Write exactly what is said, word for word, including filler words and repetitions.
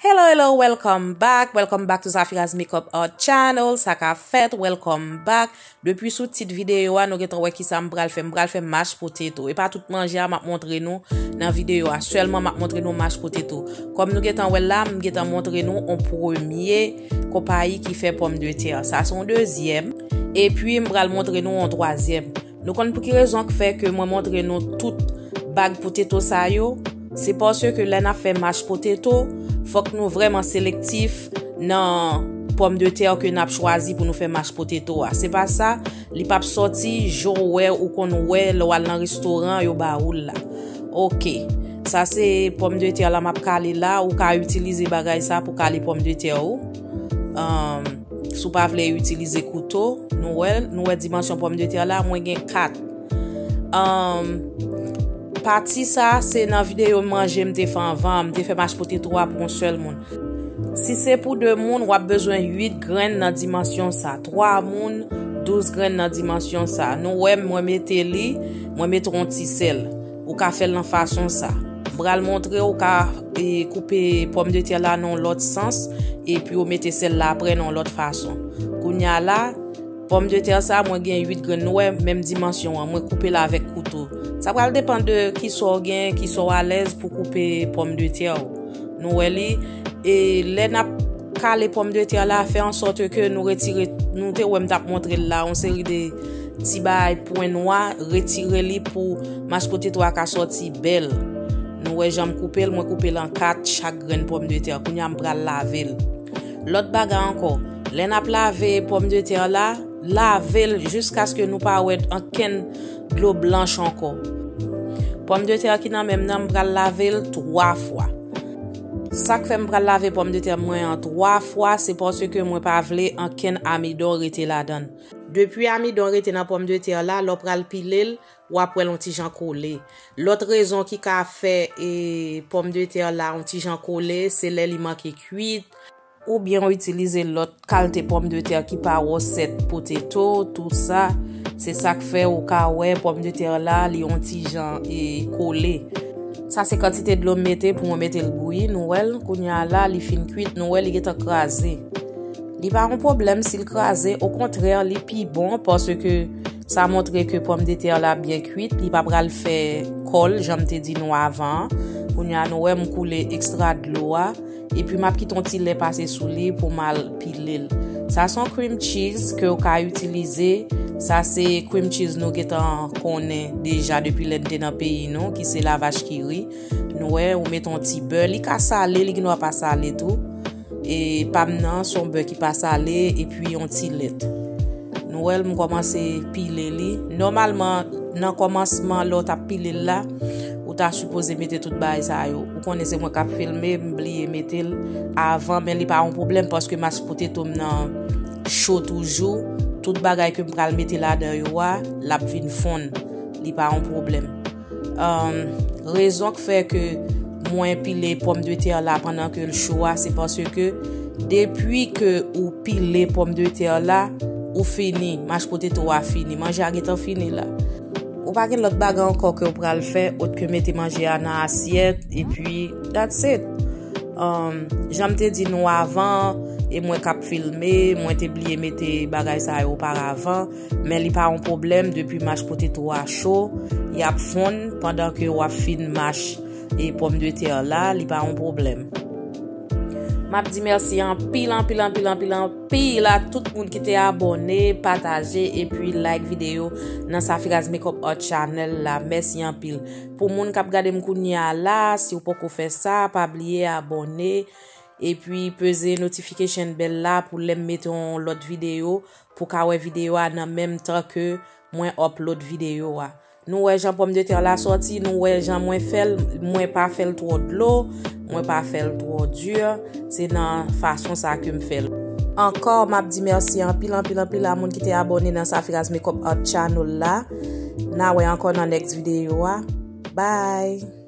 Hello, hello, welcome back. Welcome back to Zafira's Makeup Art Channel. Sa ka fèt, welcome back. Depi sou tit videyo a, nou gentan wè kisa m pral fè. M pral fè mashed potato. E pa tout manje a m ap montre nou nan videyo a. Sèlman m ap montre nou mashed potato. Kòm nou gentan wè l la, m gentan montre nou on premye konpayi ki fè pòmdetè. Sa se on dezyèm. Epi m pral montre nou on twazyèm. Nou konn pou ki rezon k fè ke mwen montre nou tout bag potato sa yo? Se paske lè n ap fè mashed potato, fòk nou vrèman selektif nan pòmdetè ke n ap chwazi pou nou fè mashed potato a. Se pa sa, li p ap sòti jan w wè, ou konn wè lè w al nan restoran, yo ba ou l la. Oke. Sa se pòmdetè la m ap kale la. Ou ka itilize bagay sa pou kale pòmdetè ou. Um, si w pa vle itilize kouto, nou wè, nou wè dimansyon pòmdetè la, mwen gen kat. Um, pati sa, se nan videyo manje m te fè anvan, m te fè mashed potato a pou yon sèl moun. Si se pou de moun, w ap bezwen uit grenn nan dimansyon sa. Twa moun, douz grenn nan dimansyon sa. Nou wè, mwen mete li, mwen mete yon ti sèl. Ou ka fè l nan fason sa. M pral montre w ka, e, koupe pòmdetè la nan yon lòt sans, epi w mete sèl la apre nan yon lòt fason. Kounye a la, pòmdetè sa, mwen gen uit grenn, nou wè, menm dimansyon an, mwen koupe l avèk kouto. Sa pral depann de kisa w gen, kisa w alèz pou koupe pòmdetè w. Nou wè li, e lè n ap kale pòmdetè la, fè an sòt ke nou retire, nou te wè m t ap montre l la, yon seri de ti bagay pwen nwa, retire li pou mashed potato a ka sòti bèl. Nou wè jan m koupe l, mwen koupe l an kat, chak grenn pòmdetè. Kounye a m pral lave l. Lòt bagay ankò, lè n ap lave pòmdetè la, lave l jiskaske nou pa wè ankenn dlo blanch ankò. Pòmdetè ki nan men m nan, m pral lave l twa fwa. Sa k fè m pral lave pòmdetè mwen an twa fwa, se paske mwen pa vle ankenn amidon rete ladan l. Depi amidon rete nan pòmdetè la, lè w pral pile l, w ap wè l yon ti jan kole. Lòt rezon ki ka fè, e, pòmdetè la yon ti jan kole, se lè li manke kuit, oubyen w itilize lòt kalte pòmdetè ki pa wosèt potato, tou sa. Se sa k fè ou ka wè pòmdetè la, li yon ti jan, e, kole. Sa se kantite dlo m mete pou mwen mete l bouyi, nou wè l, kounye a la, li fin kuit, nou wè li gentan kraze. Li pa yon pwoblèm si l kraze, okontrè, li pi bon, paske sa montre ke pòmdetè la byen kuit, li pa pral fè kòl, jan m te di nou avan an. Kounye a, nou wè m koule ekstra dlo a, epi m ap kite yon ti lè pase sou li pou m al pile l. Sa se yon cream cheese ke w ka itilize. Sa se cream cheese nou gentan konnen deja depi lè n te nan peyi nou, ki se la vache qui rit. Nou wè, ou mete yon ti bè. Li ka sale, li gendwa pa sale tou. E pa m nan, se yon bè ki pa sale, epi yon ti lèt. Nou wè l, m kòmanse pile li. Nòmalman, nan kòmansman, lè w t ap pile l la, ou ta sipoze mete tout bagay sa yo. Ou konnen se mwen k ap filme, m bliye mete l avan, men li pa yon pwoblèm paske mashed potato m nan cho toujou. Tout bagay ke m pral mete ladan yo a, l ap vin fonn. Li pa yon pwoblèm. Um, rezon k fè ke mwen pile pòmdetè la pandan ke l cho a, se paske depi ke ou pile pòmdetè la, ou fini, mashed potato a fini, manje a gentan fini la. Ou pa gen lòt bagay ankò ke w pral fè, ot ke mete manje a nan asyèt, epi that's it. Um, jan m te di nou avan, e mwen k ap filme, mwen te bliye mete bagay sa yo oparavan, men li pa yon pwoblèm, depi mashed potato a cho, y ap fonn pandan ke w ap fin mash e pòmdetè la, li pa yon pwoblèm. M ap di mèsi anpil, anpil, anpil, anpil, anpil a tout moun ki te abòne, pataje, epi like videyo nan Safira's Makeup Art Channel la. Mèsi anpil. Pou moun k ap gade m kounye a la, si w poko fè sa, pa bliye abòne, epi peze notification bell la pou lè m mete yon lòt videyo, pou w ka wè videyo a nan menm tan ke mwen upload videyo a. Nou wè jan pòmdetè la sòti, nou wè jan mwen fè l, mwen pa fè l twò dlo, mwen pa fè l twò di, se nan fason sa ke m fè l. Ankò, m ap di mèsi anpil, anpil, anpil a moun ki te abòne nan Safira's Makeup Art Channel la. N a wè ankò nan next videyo a. Bye!